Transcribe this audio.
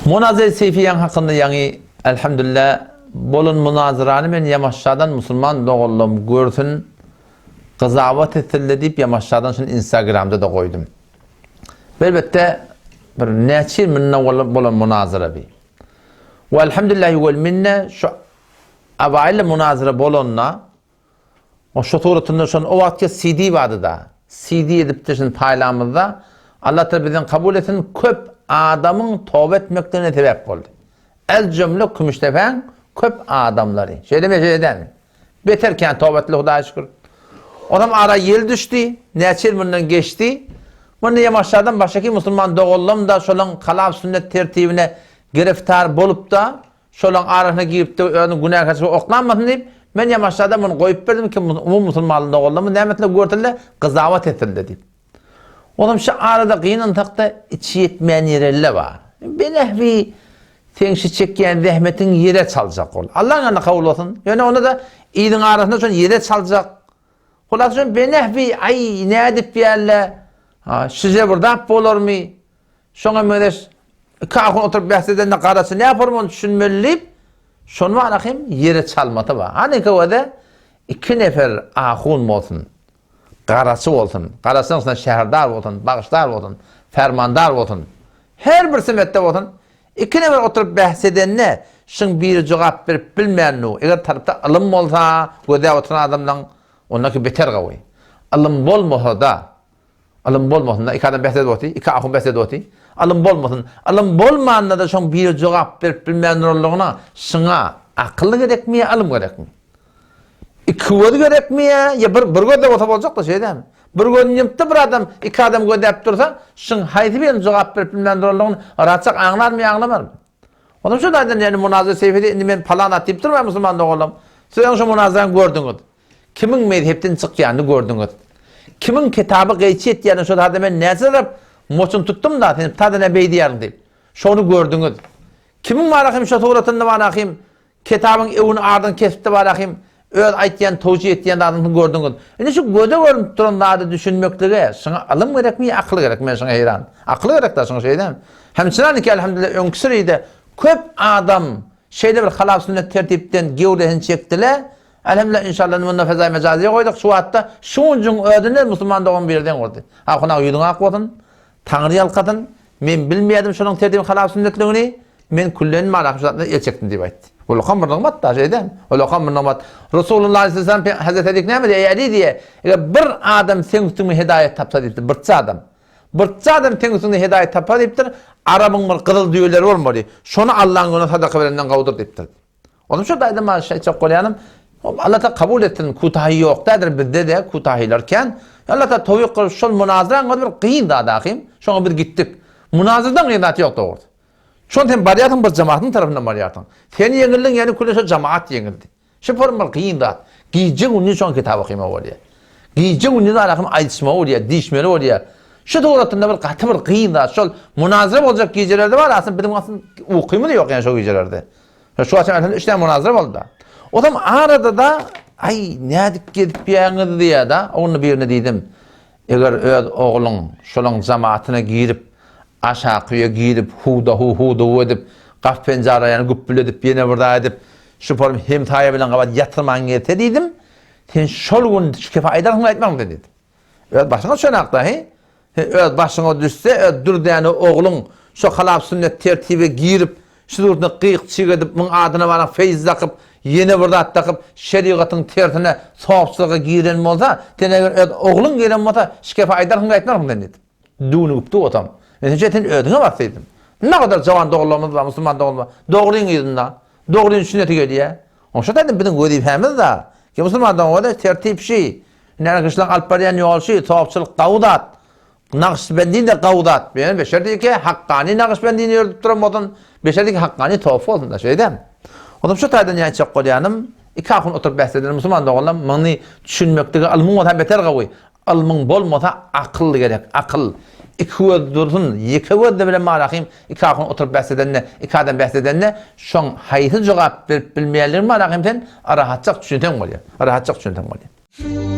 Munazir Seýfiýaň hakynda ýaňy Elhamdülillah bolan munazyrany men ýamaşjadan musulman doganlarym görsün gyzawat etsinler diýip ýamaşjadan şuny instagramda-da goýdum. Elbetde bir näçe ýyl mundan bolan munazyra bi. We elhamdülillahi wel minne şu awaýly munazyra bolanda O şo suratynda şon o wagtky CD bardy-da. CD edipdi şuny paýlamyzda. Allah Taala bizden kabul etsin köp adamyň toba etmekligine sebäp boldy. Ez jümle Kümüşdepäň köp adamlary. Şeýlemi şeýle dälmi? Beter kän toba etdiler Hudaýa şükür. Onam ara ýel düşdi. Näçe ýyl mundan geçdi. Munda ýamaşlardan başgaky musulman doganlarym-da şolaň halal sünnet tertibine giriftar bolup-da Şolaň arasyna girip-de özüni günäkärçilige oklanmasyn diýip, men ýamaşjada muny goýup berdim ki, umumy musulmanly doganlarymyz näme etsinler görsünler, gyzawat etsinler diýip. Onam şu arada gynansak-da içi ýetmeýän ýerelle bar. Benähwi seň şu çekýän zähmetiňi ýere çaljak ol. Allaň ýanynda kabul bolsun. Ýöne onda-da iliň arasynda şony ýere çaljak. Hulasa şony benähwi aý nädip ýärle, şije bir zat bolarmy? Şoňa meňzeş iki ahun oturyp bäs edende garaçy näme forman düşünmeli diýip, şony bar hem ýere çalmasy bar. Hany köwede iki nefer ahun bolsun, garaçy bolsun, garaçynyň üstüne şäherdar bolsun, bagşdar bolsun, fermandar bolsun, her bir simetde bolsun, iki nefer oturyp bäs edende şyň biri jogap berip bilmän, eger tarapda ylym bolsa, gözläp oturan adamlaň ondan beter gawy. Ylym bolmasa-da, Ylym bolmasyn-da, iki adam bäs edip oty, iki ahun bäs edip oty. Ylym bolmasyn. Ylym bolmanda-da şoň biri jogap berip bilmän duranlygyna şyňa akyl gerekmi ýa ylym gerekmi? Iki göz gerekmi ýa, ýa bir, bir gözde bolsa boljak-da, şeý dälmi? Bir gözüni ýumupda bir adam, iki adam gözläp dursa, şyň haýsy biriniň jogap berip bilmän duranlygyny rahatjak aňlarmy ýa aňlamarmy? Onam şu taýdan ýani munazara seýfede indi men palan at diýip durmaýyn musulman doganlarym. Siz öň şu munazarany gördüňiz. Kimiň mezhepden çykýanyny gördüňiz. Kimiň kitaby gaýçy etýänini şo zada men näçe tarap moçun tutdum-da, sen tada nä beý diýýäriň diýip. Şony gördüňiz. Kimiň barahym şo suratynda barahym kitabyň öwüni ardyny kesipdi barahym öz aýtýan towjy etýän zadyny gördüňiz. Indi şu göze görünip duran zady düşünmeklige şuňa ylym gerekmi ýa akyl gerekmi men şuňa heýran. Akyl gerek-dä şuňa şeýdämi? Hemçinan ki elhamdülillah öňki süride köp adam şeýle bir halal sünnet tertipden gewresini çekdile Elhamdülillah inşallah indi munda fezaý mejaziýa goýduk şu wagtda şunjyň özünde musulman dogan biri deň boldy. Ahun aga ýüzüň ak bolsun. Taňry ýalkasyn. Men bilmeýärdim şonuň tertibin halal sünnetligini. Men küllen malak şu zatdan el çekdim diýip aýtdy. Ulakam bir nygmat da şeýdem. Ulakam bir nygmat. Resulullah aleyhisselam Hazreti Ali näme diýýär? Eý Ali diýýär. Eger bir adam seň üstüňe hidaýat tapsa diýipdir. Birçe adam. Birçe adam seň üstüňde hidaýat tapar diýipdir. Arabyň bir gyzyl düýeleri bolmaly. Şony Allaň ýoluna sadaka berenden gowudyr diýipdir. Onuň şu daýda maňa şeýtjek bolýanym, Allah Taala kabul etsin, kutahy ýok däldir bizde-de kutahylar kän. Allah Taala towfyk gylyp şol munazaraň özi bir kyn zat ahym. Şoňa biz gitdik. Munazaradan kyn zat ýok dogrusy. Şony sen barýarsyň bir jematyň tarapyndan barýarsyň. Sen ýeňildiň ýani küle şo jemaat ýeňildi. Şu form bir kyn zat. Gije gündiz şoň kitap okyma bolýar. Gije gündiz alahym aýdyşmagy bolýar, diýişmeli bolýar. Şu suratynda bir gaty bir kyn zat. Şol munazara boljak gijelerde bar aslynda biziň aslynda ukymyz ýok ýani şo gijelerde. Şu wagt aslynda üç tane munazara boldy. Ozam arada-da aý nädip gezip ýäňiz diýýär-da. Onda birine diýdim. Eger öz ogluň şolaň jamatyna girip, aşaky öýe girip, huda-hu, huda-hu edip, gap-penjara ýany güpbüledip, ýene bir zat edip, şu form hemsaýa bilen gabat ýatyrman gelse diýdim, sen şol gün şu kefe aýdarsyňmy, aýtmarsyňmy sen diýdim. Öz başyňa düşenakda, he? Sen öz başyňa düşse, öz dürdäne ogluň şo halap sünnet tertibe girip, şu ýurtda gyk-çyk edip, muň adyna baran feýz dakyp, ýene bir zat dakyp, şerigatyň tersine sopçylyga giren bolsa, sen eger öz ogluň giren bolsa, şu kefe aýdarsyňmy, aýtmarsyňmy sen diýdim. Düwnügipdi otam. Men sen özüňe bas diýdim. Naqadar jawan doganlarymyz bar, musulman doganlar bar. Dogryň yzynda. Dogryny sünneti gelýär. Oňşa aýdym biziň wezipämiz da. Ki musulman doganlar tertip şi. Näme kişileň alyp barýan ýol şi, sopçylyk gawy zat. Nagyşbendin de gawy zat. Ýöne beşer diýki hakkani nagyşbendini ýöredip duran bolsun, beşer diýki hakkani sopy bolsun da şeýdem. Onam şu taýdan ýaýçak bolýanym, iki ahun oturyp bäs eden musulman doganlar muny düşünmeklige ylmyň bolsa beter gawy. Ylmyň bolmasa akyl gerek, akyl. Iki göz dursun, ýeke gözde bilen marahym iki ahun oturyp bäs edende, iki adam bäs edende şoň haýsy jogap berip bilmeýänligini marahym sen rahatjak düşünseň bolýar. Rahatjak düşünseň bolýar.